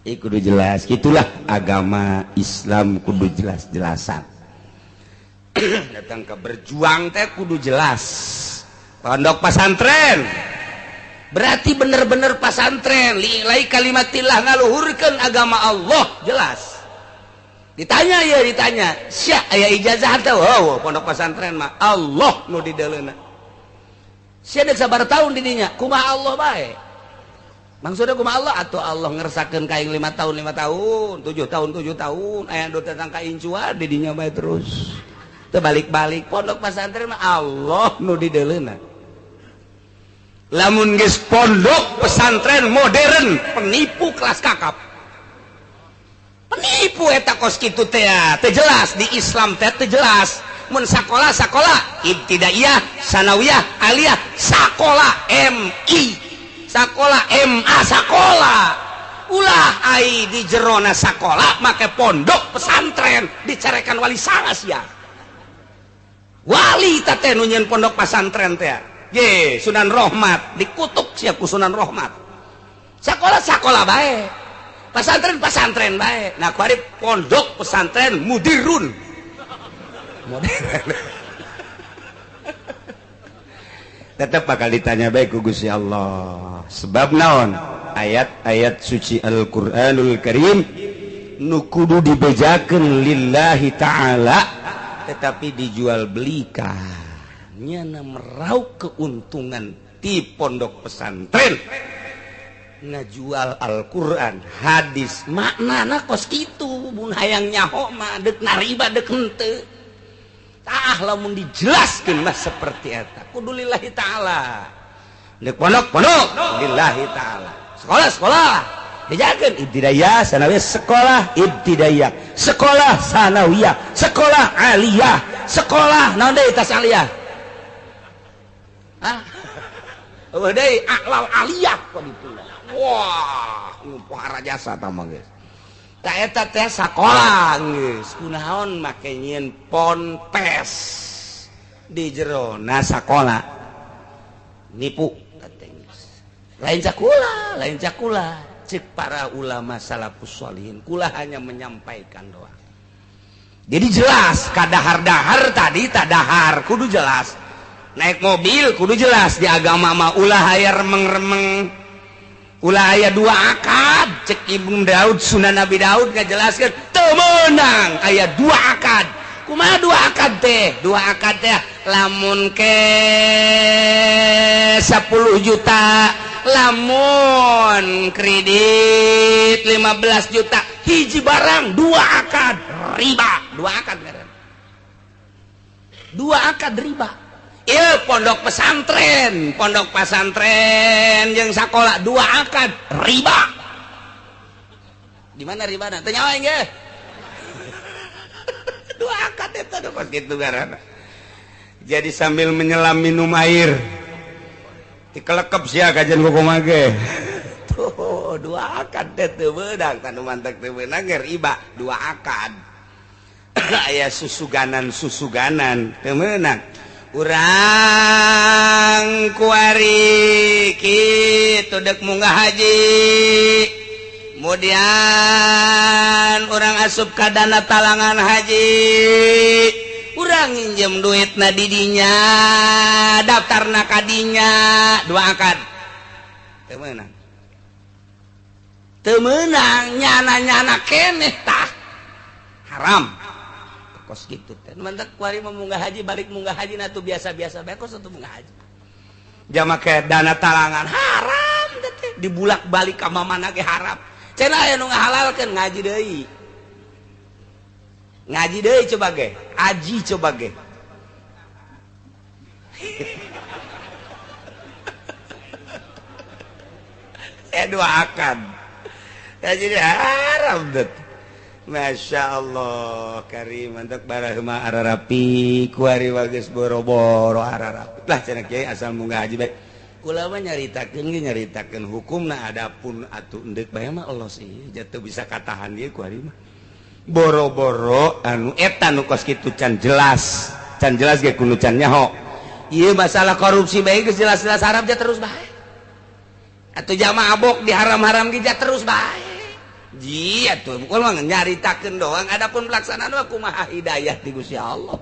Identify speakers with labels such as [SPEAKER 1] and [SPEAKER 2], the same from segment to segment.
[SPEAKER 1] Kudu jelas gitulah agama Islam kudu jelas-jelasan. Datang ke berjuang teh kudu jelas. Pondok pasantren berarti bener-bener pasantren li'ilai kalimatillah ngaluhurkeun agama Allah jelas. Ditanya ya ditanya, sia aya ijazah teh? Oh, pondok pasantren mah Allah nu dideuleuna. Sia deuk sabar tahun di dinya, kumaha Allah bae. Maksudnya kumaha Allah atau Allah ngersakeun ka aing 5 tahun 5 tahun, 7 tahun 7 tahun, aya nu datang ka incuan di dinya bae terus. Teu balik-balik pondok pasantren mah Allah nu dideuleuna. Lamun geus pondok pesantren modern penipu kelas kakap. Penipu eta kos kitu teh teu jelas di Islam teh teu jelas. Mun sakola sakola ibtidaiyah, sanawiyah, aliyah, sakola MI. Sakola MA sakola ulah ai di jerona sakola make pondok pesantren dicarekan wali sangas ya wali teh nu nyieun pondok pesantren teh ye Sunan Rohmat dikutuk sia ku Sunan Rohmat. Sakola sakola bae, pesantren pesantren bae. Nah kuari pondok pesantren mudirun modern tetap bakal ditanya baik ku Gusti Allah. Sebab naon? Ayat-ayat suci Al-Qur'anul Karim nu kudu dibejakeun lillahi ta'ala tetapi dijual belikan nyana meraup keuntungan di pondok pesantren ngajual Al-Qur'an hadis maknana kos kitu mun hayang nyaho mah deuk nariba deuk henteu. Tah lamun dijelaskeun mah seperti eta kudu lillahi ta'ala. Deuk pondok-pondok lillahi ta'ala. Sekolah-sekolah dijakeun ibtidaiyah sanawiyah, sekolah ibtidaiyah, sekolah sanawiyah, sekolah aliyah, sekolah naon deui tas aliyah? Hah? Eueuh deui a'lal aliyah kok ditu. Wah, ngumpul jasa tah mah geus. Ta eta teh sakola geus kunaon make nyieun ponpes di jerona sakola nipu lain cakula, lain cakula cek para ulama salafus sholihin kula hanya menyampaikan doang. Jadi jelas kadahar-dahar tadi tadahar kudu jelas, naik mobil kudu jelas di agama mah ulah aya remeng-remeng, ulah aya dua akad. Cek Ibnu Daud Sunan Nabi Daud ngajelaskeun teu meunang aya dua akad. Kumaha dua akad teh? Dua akad teh lamun ke 10 juta, lamun kredit 15 juta, hiji barang dua akad riba, dua akad ngaran. Dua akad riba. Ieu pondok pesantren jeung sakola dua akad riba. Di mana ribana? Teu nyawa ge. Dua akad eta kos kitu ngaranna. Jadi sambil menyelam minum air dikelekep sia kajian kumaha ge. Tuh dua akad teh teu meunang, tanu mantek teu meunang ge riba dua akad. Aya susuganan-susuganan teu meunang. Urang kuari kitu deuk munggah haji, kemudian urang asup ka dana talangan haji, urang nginjem duitna di dinya, daftarna ka dinya, dua akad teu meunang. Teu meunang nyana-nyana keneh tah haram. Kos gitu teh mantak kuari mah munggah haji balik munggah haji na tuh biasa-biasa bae kos tuh munggah haji. Jama ke dana talangan haram teh dibulak-balik ka mamana ge haram. Cenah aya nu ngahalalkeun ngaji deui. Ngaji deui coba ge, aji coba ge. Dua akad. Ya jadi haram teh. Masya Allah karim mantak barahma ararapi kuari wages boro-boro ararapi lah cenah kiai asal munggah haji bae kula mah nyaritakeun ge nyaritakeun hukumna adapun atuh endek bae mah Allah sih jatuh bisa katahan ieu kuari mah boro-boro anu eta nu kos kitu can jelas ge kudu can nyaho ieu masalah korupsi bae geus jelas-jelas haram ja terus bae atuh jamaah abok di haram-haram ge ja terus bae. Jia tuh bukan mah nyaritakeun doang, adapun pelaksanaan mah kumaha hidayah ti Gusti Allah,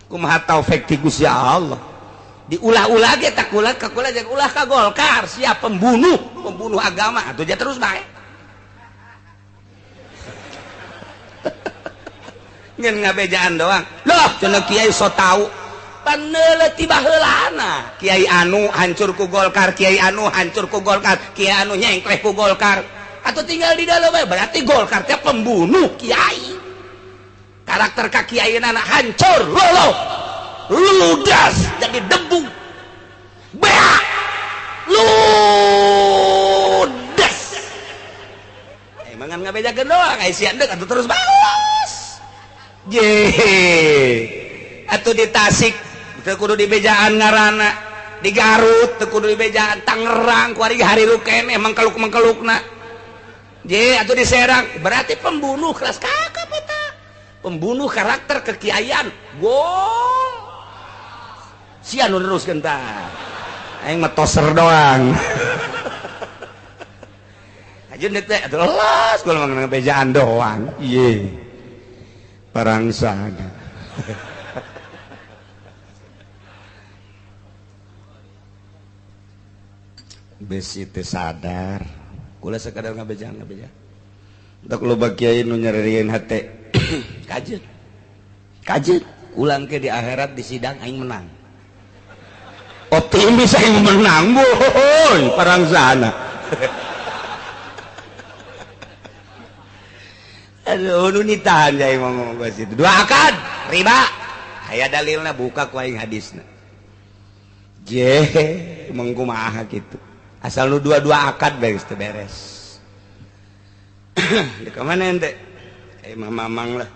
[SPEAKER 1] kumaha taufik ti Gusti Allah. Diulah-ulah ge tak kula ka kula jeung ulah ka Golkar, siap pembunuh, pembunuh agama atuh ja terus bae. Ngan ngabejaan doang. Loh, cenah kiai so tau. Paneuleuh ti baheulana. Kiai anu hancur ku Golkar, kiai anu hancur ku Golkar, kiai anu nyengkleh ku Golkar. Atau tinggal di dalam berarti Golkar teh pembunuh kiai. Karakter ka kiai anak hancur, loloh, ludas jadi debu, beak, ludas. Emang kan ngabejakeun doang, ai sia deuk atuh terus balas. Je, atuh di Tasik teu kudu dibejaan ngaranna, di Garut teu kudu dibejaan, Tangerang kuari hariru keneh mangkeluk-mangkelukna. Je, atau di Serang berarti pembunuh kelas kakap eta. Pembunuh karakter kekiaian. Gol. Sia nu neruskeun tah. Aing mah toser doang. Ajeun teh atuh los gol mah bejaan doang. Ieu. Parangsana. Besi teh sadar. Kula sekadar ngabejaan ngabejaan. Untuk loba kiai nu nyerieun hate. Kajeun. Kajeun ulang ke di akhirat di sidang aing menang. Optimis aing menang boy, parangsana. Aduh nu nitahan aing ngomong bahas itu. Dua akad riba. Aya dalilna buka ku aing hadisna. Je, meng kumaha kitu. Asal lu dua-dua akad beres teu beres. Di mana ente? Mamang lah.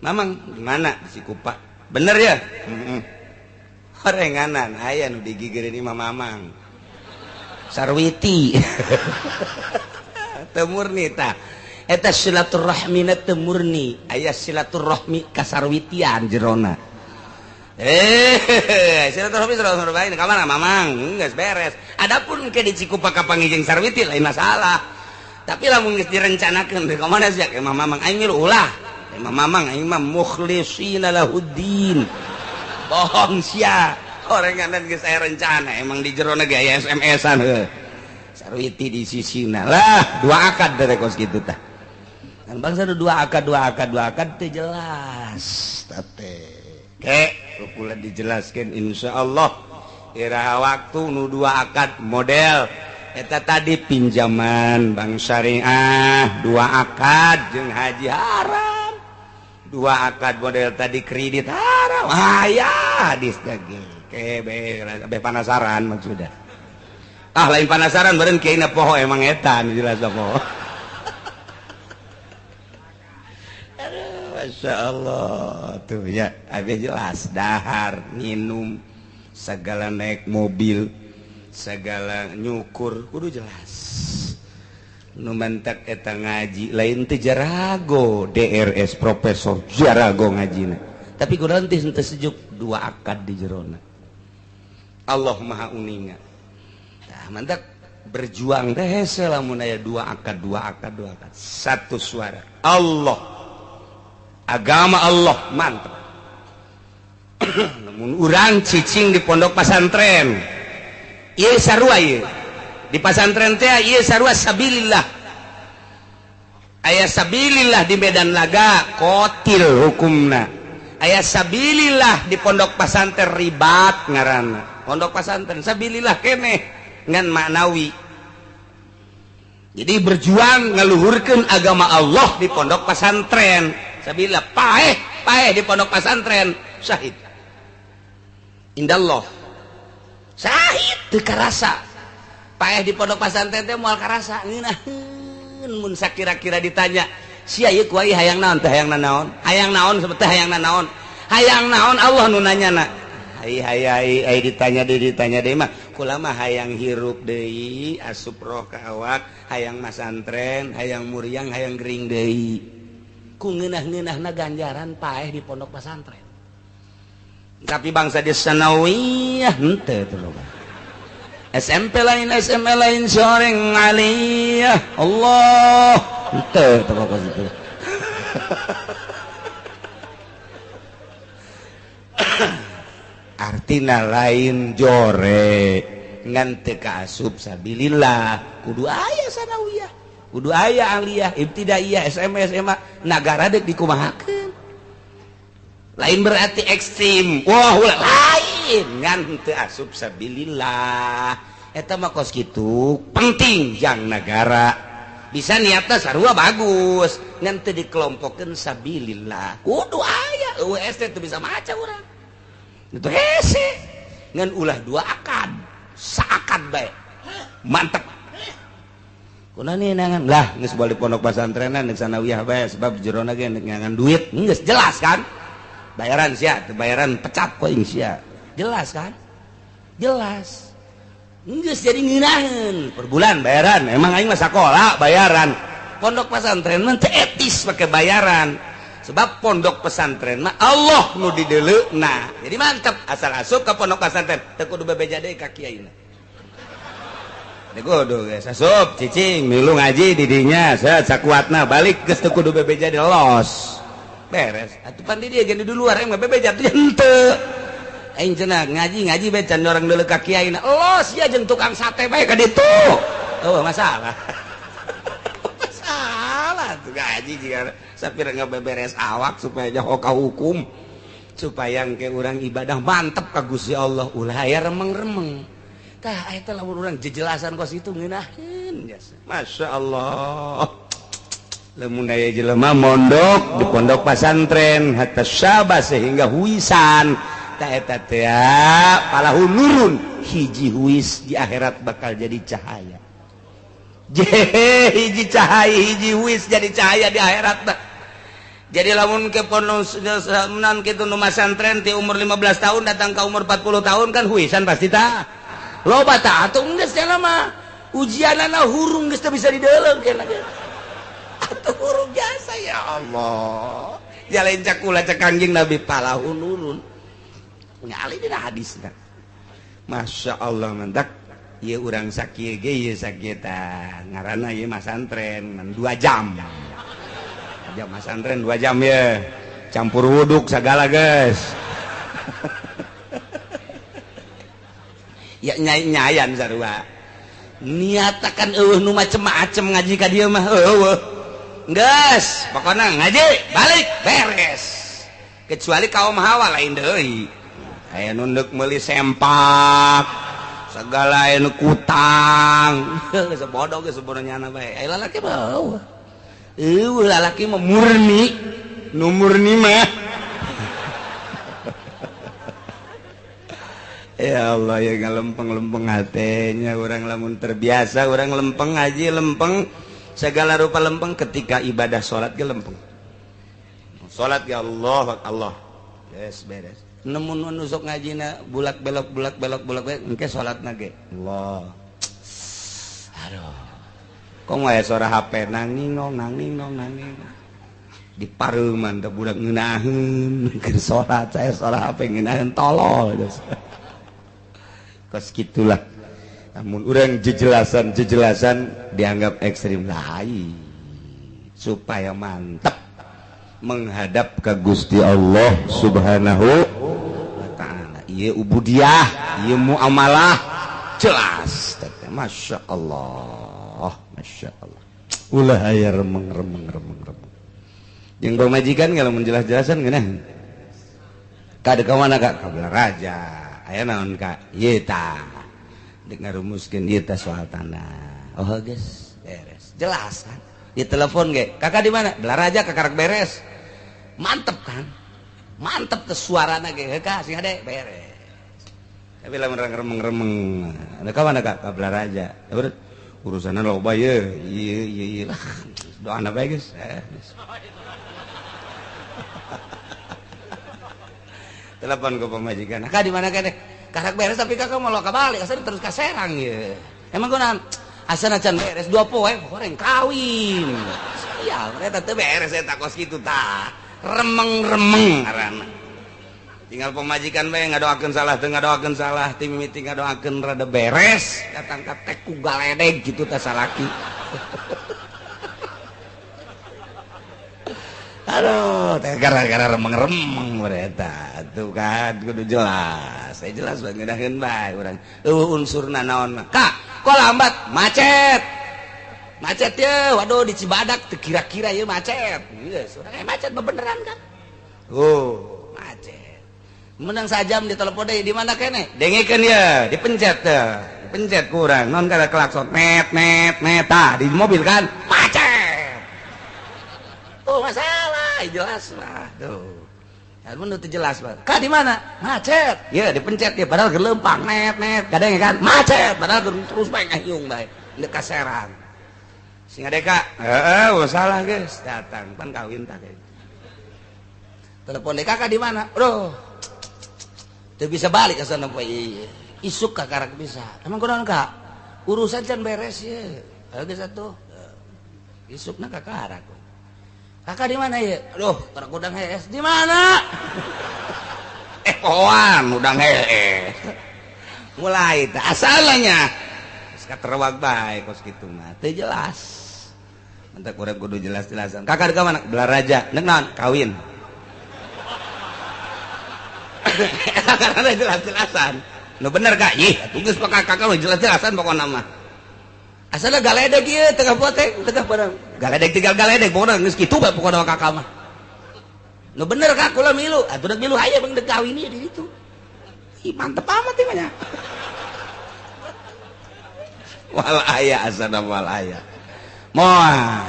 [SPEAKER 1] Mamang di mana? Di Cikupa. Bener ya? Heeh. Horenganan aya nu digigireun imah Mamang. Sarwiti. Teu murni tah. Eta silaturahmina teu murni, aya silaturahmi kasarwitian jerona. Silaturahmi silaturahmi ka mana Mamang? Geus beres. Adapun ke di Cikupa ka panggih jeung Sarwiti lain masalah. Tapi lamun geus direncanakeun ka mana sia ka Mamang aing milu ulah. Imam Mamang aing mah mukhlisina lahuddin. Bohong sia. Orenganan geus aya rencana emang di jerona ge aya SMS-an heuh. Sarwiti di sisina lah, dua akad dari kos kitu tah. Kan bangsa dua akad dua akad dua akad teu jelas teh. Ke kula dijelaskeun insyaallah iraha waktu nu dua akad model eta tadi pinjaman bank syariah dua akad jeung haji haram, dua akad model tadi kredit haram. Aya hadis lagi ke be panasaran maksudnya. Ah lain panasaran beureun kieu na poho emang eta nu jelas poho. Aduh Masya Allah tuh ya habis jelas dahar minum segala naik mobil segala nyukur kudu jelas. Nu mantak eta ngaji lain teh jarago DRS profesor jarago ngajina, tapi kudu teh henteu sejuk dua akad di jerona. Allah Maha uninga. Tah mantak berjuang teh hese lamun aya dua akad dua akad dua akad satu suara Allah agama Allah mantap. Namun urang cicing di pondok pesantren ieu sarua ieu di pesantren teh ieu sarua sabilillah. Aya sabilillah di medan laga kotil hukumna, aya sabilillah di pondok pesantren ribat ngaranna. Pondok pesantren sabilillah keneh ngan maknawi. Jadi berjuang ngaluhurkeun agama Allah di pondok pesantren sabilillah, paeh paeh di pondok pesantren syahid indallah. Syahid teu karasa paeh di pondok pesantren teh moal karasa ngeunaheun. Mun sakira-kira ditanya sia ieu ku ai hayang naon teh hayang naon hayang naon teh hayang naon hayang naon Allah nu nanyana. Ai ai ai ditanya deui mah kula mah hayang hirup deui asup roh ka awak, hayang masantren, hayang muriang, hayang gering deui. Ku ngeunah-ngeunahna ganjaran paeh di pondok pesantren. Tapi bangsa di sanawiyah henteu teu loba. SMP lain SMA lain soreng aliyah Allah. Henteu teu kos kitu. Artina lain jore ngan teu kaasup sabilillah kudu aya sanawiyah kudu aya aliyah ibtidaiyah SMA SMA nagara deuk dikumahakeun lain berarti ekstrim wah ulah lain ngan teu asup sabilillah eta mah kos kitu penting jang nagara bisa niatna sarua bagus ngan teu dikelompokeun sabilillah kudu aya UST teu bisa maca urang itu hese ngan ulah dua akad saakad bae mantep kuna nih nangan lah geus balik pondok pasantrenan di sanawiyah bae sebab jerona ge ngangan duit geus jelas kan bayaran sia teu bayaran pecat ku aing sia jelas kan jelas geus jadi ngeunaheun per bulan bayaran emang aing mah sakola bayaran pondok pesantren mah teu etis pake bayaran sebab pondok pesantren mah Allah nu dideleuna jadi mantep asal asup ke pondok pesantren teu kudu bebeja deui ka kiaina teu kudu geus asup cicing milu ngaji di dinya sakuatna balik geus teu kudu bebeja deui los beres atuh pan di dieu ge di luar aing mah bebeja teh henteu aing cenah ngaji-ngaji bae can orang deuleu ka kiaina los ya jeung tukang sate bae ka ditu eueuh masalah masalah tuh ngaji jiga sapira ngabeberes awak supaya jauh ka hukum supaya engke urang ibadah mantep ka Gusti Allah ulah aya remeng-remeng tah eta lamun urang jejelasan kos itu ngeunaheun jasa Masya Allah lamun aya jelema mondok di pondok pasantren hatta syaba sehingga huisan tah eta teh palahu nurun hiji huis di akhirat bakal jadi cahaya jehe hiji cahaya hiji huis jadi cahaya di akhirat mah. Jadi lamun ke pondok menan kitu nu masantren ti umur 15 tahun datang ke umur 40 tahun kan huisan pasti tah loba tah atuh geus cenah mah ujianana hurung geus teu bisa dideuleung kena ge atuh hurung jasa ya Allah jalain cakula cek Kangjeng Nabi palahu nurun ngali dina hadisna Masya Allah mantak ieu urang sakieu ge ieu sakieu tah ngaranna ieu masantren 2 jam jam masantren 2 jam ye campur wuduk segala guys ya nyai-nyayan sarua niatakan eueuh nu macem-macem ngaji ka dieu mah eueuh geus pokona ngaji balik beres kecuali kaum hawa lain deui aya nu neuk meuli sempak segala aya nu kutang geus bodoh geus bodoh nyana bae aya lalaki mah eueuh lalaki mah murni nu murni mah ya Allah ya ngalempeng-lempeng hatenya urang lamun terbiasa urang lempeng ngaji lempeng segala rupa lempeng ketika ibadah salat ge lempeng salat ya Allah Allah yes beres nemu nusuk ngajina bulak belok bulak belok bulak belok engke salatna ge Allah aduh kok aya suara HP nang ningong nang ningong nang ningong di pareuman teh budak ngeunaheun keur salat saya suara HP ngeunaheun tolol kos gitulah namun urang jejelasan-jejelasan dianggap ekstrim lain supaya mantap menghadap ke Gusti Allah Subhanahu wa ta'ala ieu ubudiah ieu muamalah jelas Masya Allah Masya Allah ulah aya remeng remeng remeng remeng jeung pamajikan kalau menjelas-jelasan ngeunah ka ka mana ka ka Raja aya naon ka ieu tah dek ngarumuskeun ieu tah soal tanah oh geus beres jelas kan di telepon ge kakak di mana Belaraja kakarak beres mantep kan mantep ke suarana ge kak sing hade beres tapi lamun remeng-remeng ada ka mana kak ka Belaraja urusanna loba ye ieu ieu ieu lah doana bae geus telepon ke pemajikan kak di mana kene karak beres tapi kakak mau ka balik asal terus ka Serang ye emang kunaon asal acan beres 2 poe goreng kawin sial eta teu beres eta kos kitu tah remeng-remeng ngaranna tinggal pemajikan bae ngadoakeun salah teu ngadoakeun salah ti mimiti ngadoakeun rada beres datang ka teh ku galedeg kitu tah salaki Aduh, gara-gara remeng-remeng mereka tuh kan kudu jelas. Saya jelas banget ngeunaheun bae urang. Eueuh unsurna naon mah. Kak, kok lambat? Macet. Macet ya, waduh di Cibadak teu kira-kira ieu macet. Geus, urang macet beneran kan. Oh, macet. Menang sajam di telepon deui di mana kene? Dengekeun ya, dipencet teh. Dipencet kurang, non kada klakson net net net tah di mobil kan macet. Oh, masalah jelas lah tuh. Mun teu jelas mah. Kak di mana? Macet. Ya dipencet ya padahal gelempang net net. Kadang kan macet padahal terus bae ngahiung bae. Deuk ka Serang. Sing adeka, heeh, masalah geus datang pan kawin tah kayak. Telepon deh kakak di mana? Aduh. Teu bisa balik ka sana poe ieu. Isuk kakarak bisa. Emang kunaon kak? Urusan can beres ye. Geus atuh. Isukna kakarak. Kakak di mana ya? Aduh, karak udang hees. Di mana? Poan udang hees. Mulai teh asalnya. Geus katerwag bae kos kitu mah. Teu jelas. Mentak urang kudu jelas-jelasan. Kakak di mana? Balaraja. Nek naon? Kawin. Karena jelas-jelasan. Nu bener kak? Ih, atuh geus pak kakak jelas-jelasan pokona mah. Asalna galedeg ieu tengah potek, tengah barang. Galedeg tinggal galedeg pokona geus kitu bae pokona kakak mah. Nu bener kak kula milu, atuh deuk milu aya bang deuk kawin ieu di ditu. Ih, mantep amat ieu mah nya. Wal aya asana wal aya. Moal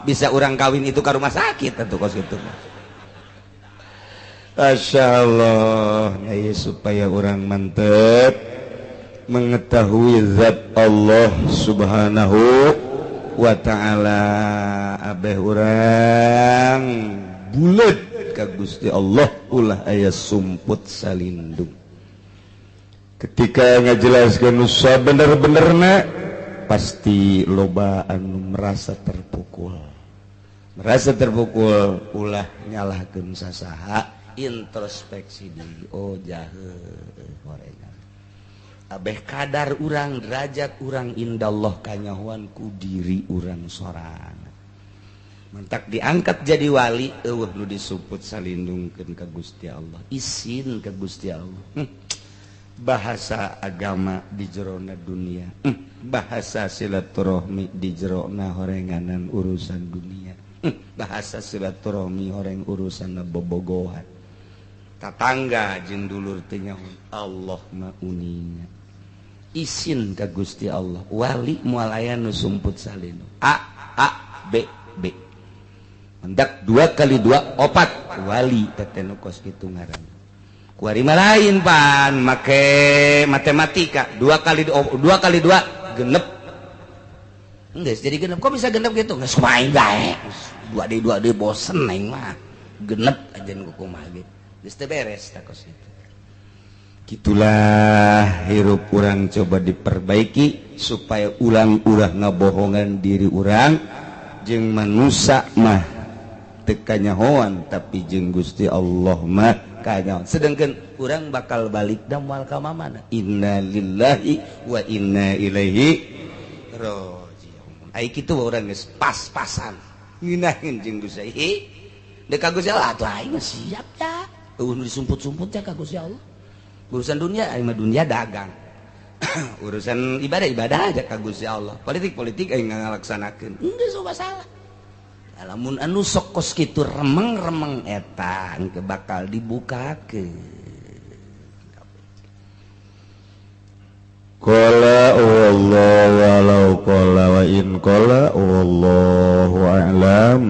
[SPEAKER 1] bisa urang kawin itu ka rumah sakit atuh kos kitu mah. Masya Allah ya, supaya orang mantep mengetahui zat Allah Subhanahu wa ta'ala. Abeh urang bulet ka Gusti Allah ulah aya sumput salindung. Ketika ngajelaskeun nusa bener-benerna pasti loba anu merasa terpukul. Merasa terpukul ulah nyalahkeun sasaha, introspeksi diri. Oh jahe horengan abeh kadar urang derajat urang indallah kanyahoan ku diri urang sorangan. Mentak diangkat jadi wali eueuh nu disuput salindungkeun ka Gusti Allah, isin ka Gusti Allah. Bahasa agama di jerona dunia, bahasa silaturahmi di jerona horenganan urusan dunia, bahasa silaturahmi horeng urusan bobogohan tatangga jeung dulur teu nyaho Allah mah uninga. Isin ka Gusti Allah wali moal aya nu sumput salindung. A A B B mendak 2 kali 2 4 wali teh nu kos kitu ngaranna. Kuari mah lain pan make matematika 2 kali 2 kali 2 genep. Geus jadi genep kok bisa genep gitu? Geus main bae. 2D 2D bosen aing mah. Genep aja nu kumaha ge. Geus teu beres tah kos kitu. Gitulah hirup urang coba diperbaiki supaya ulang-ulah ngabohongan diri urang jeung manusia mah teu kanyahoan tapi jeung Gusti Allah mah kanyahoan. Sedangkan urang bakal balik da moal ka mamana. Inna lillahi wa inna ilaihi raji'un. Ai kitu urang geus pas-pasan ngeunaheun jeung Gusti. Deuk ka Gusti Allah atuh aing mah siap ya. Eueuh nu disumput-sumput ya ka Gusti Allah. Urusan dunia aing mah dunia dagang. Urusan ibadah ibadah aja ka Gusti Allah. Politik politik aing ngalaksanakeun. Geus masalah. Lamun anu sok kos kitu remeng-remeng eta engke bakal dibukakeun.
[SPEAKER 2] Qala wallahu walau qala wa in qala wallahu a'lam.